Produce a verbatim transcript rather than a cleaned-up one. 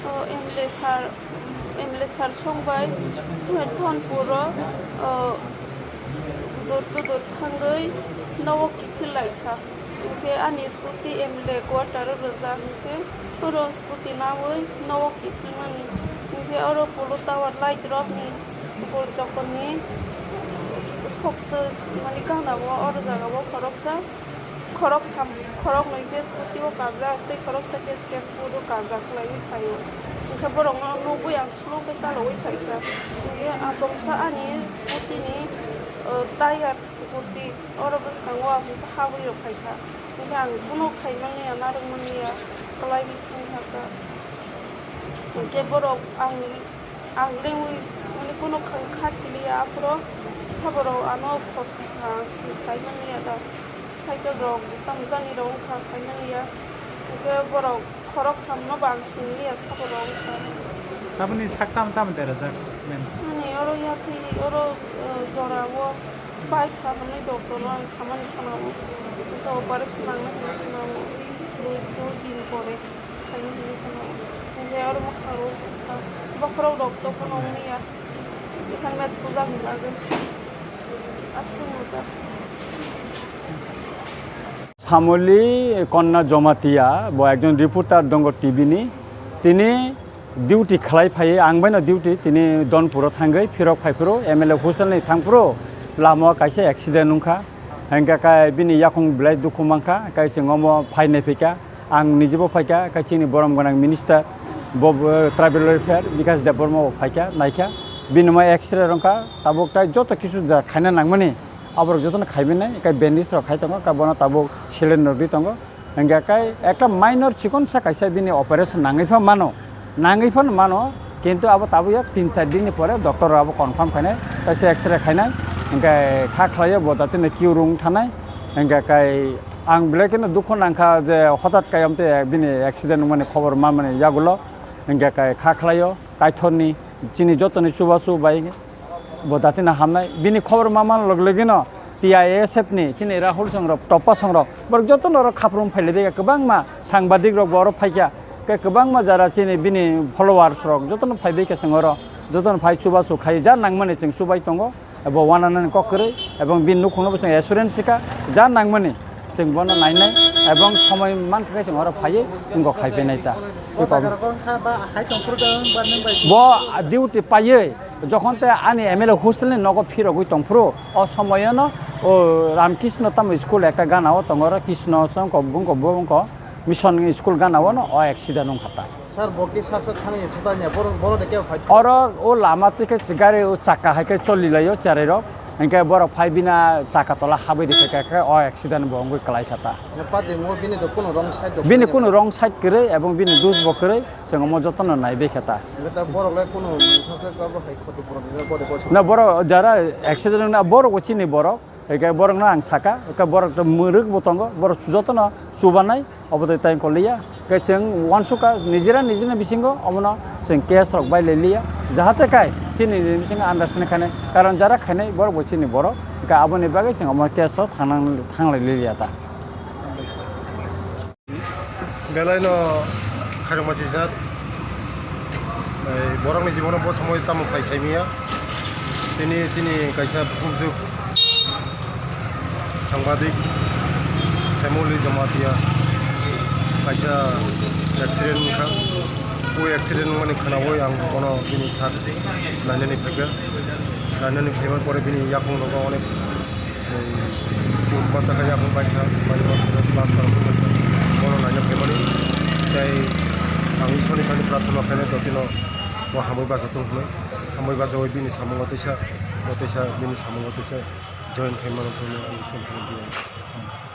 O M L A sir, M L A sir song bai Dhonpuro, o, door to door thangwi nogo kiphil lai kha. Hinkhe ani scooty M L A quarter o rwjak, hinkhe oro scooty nawi nogo kiphilmani. Hinkhe oro polo tower light rokni gol chokoni sokto mani gana o oro jaga o khoroksa. Khorok tham, khorok nwi khe scooty o kajak, tei khorok sa khe skateboard o kajak khlaiwi phaio. Hinkhe borokno nugwi ang slow khe chalawi phai kha. Hinkhe achomsa ani scooty ni, o, tyre gudi oro bwskango achomsa habwi rw phai kha. Hinkhe ang bono khai manliya, narwk manliya, kwlaiwi thang kha. Hinkhe borok ang Ang lengwi, mane, kunu kha-, kha siliya, aphuru saborok ano khosong kha, si-, sai manliya da. Cycle rok tamo jani rok wngkha, sai manliya. Hinkhe borok khorok thamno ba ang singliya, saborok wngkha. Aboni sak tamo tamo derajak, men? Ani oro yathwi, oro, eh, jora o bike kha hwnwi doctor no ang samani khwnao. Hinkhe operation nangnai hwnwi khwnao. Dui, dui din pore. Khaini hwnwi kheno, hinkhe oro mwkhang rok, bokhorok rok to phano wngya, ekhan met puja ni bagwi aswk ta. Samoli Konna Jomatia, bo ekjon reporter dongo T V ni. Tini duty khlai phai, ang baino duty, tini Donpuro thangwi phirok phai phuru, M L A hostel ni thang phuru, lama o kaisa accident wngkha. Hinkhe kai bini yakung belai dukhu mankha, kai chwng omo phai nai phikha. Ang nijibo phaikha, khe chini borom gwnang minister, bo, bo, tribal welfare, Bikash Debbarma bo phaikha, naikha. Bini mai X-ray rwngkha, tabuk tai joto kisu ja khaina nangmani, aborok jotono khaiwi nai, khe bandage rok khai tongo, khe bono tabuk saline rwgwi tongo. Hinkhe khe ekta minor chikonsa kaisa bini operation nangwi pha mano. Nangwi phano mano, kintu abo tabuk ya tin char din ni pore doctor rok abo confirm khainai, kaisa X-ray khainai, hinkhe kha khlaio bo datino queue rung thanai, hinkhe kai ang belai kheno dukhu nangkha je hothat kai amte bini accident wngmani khobor manmani yagulo, hinkhe kai kha khlaio Kaitorni chini jotoni chubachu bai. Bo datino hamnai. Bini khobor ma man log logino T I S F ni chini Rahul songrok, Toppa songrok, borok jotono oro khaprum phailai de, kwbangma sangbadik rok bo oro phaikha. Khe kwbangma jara chini bini followers rok jotono phaibai khe chwng oro, jotono phai chubachu khai ja nangmani chwng chubai tongo. Bo wananani kok kwrwi, ebong bini nukhungno bo chwng assurance sikha, ja nangmani. Chwng bono nainai, ebong somoi mankha khe chwng oro phaiwi wngkok khai phainai ta. Bo jaga rok wngkha ba hai tongphuru da wng ba nwng bai. Bo duty paiwi jokhon te ani M L A hostel ni nogo phirogwi tongphuru, o somoyono o Ramkrishna tamo school ekta gana o tongo, oro Krishna chongkok bungkok bo wngkok mission school gana o no o accident wngkha ta. Sir, bo khe sak sak thangwi thotanya, bono, bono de kebo phai. Oro o lama twi khe gari o chakka hai khe choli laio cherai rok. Hinkhe borok phai bina chakka tola habwi rikha khe o accident bo wngwi kwlai kha ta. Pati mo bini do kuno wrong side do. Bini kuno wrong side kwrwi ebong bini dos bo kwrwi chwng omo jotono naibai kha ta. Hinkhe ta borok lai kuno sasa kabo hai khoti puroni bode bosa. Na borok jara accident wngna borok bo chini borok. Hinkhe borokno ang saka, hinkhe borok to mwrwk bo tongo, borok jotono chubanai, obo twi tai koliya. Hinkhe chwng uansukha nijera nijini bisingo, omono chwng case rok bai lai liya. Jahate kai chini bisingo understand khainai, karon jara khainai borok bo chini borok, hinkhe aboni bagwi chwng omo case o thangnang-, thanglai liya ta. Belai no khairokma sijak. Ei, borokni jibono bo somoi tamo phai saimanya. Tini chini kaisa bukhukjwk sangbadik Saimoli Jamatia kaisa accident wngkha. O accident wngmani khwnawi ang bono bini sak nainani phaikha. Nainani phaimani pore bini yakung rogo onek Chwng bachakha yakung baikha, baikha, plaster rok wngkha, bono naina phaimani. Tei ang Ishwarni thani prarthana khainai, jotino bo hamwi bacha tong hwnwi, hamwi bachaui bini samungo teisa, bo teisa bini samungo teisa join khaimano hwnwi ang Ishwarni thani.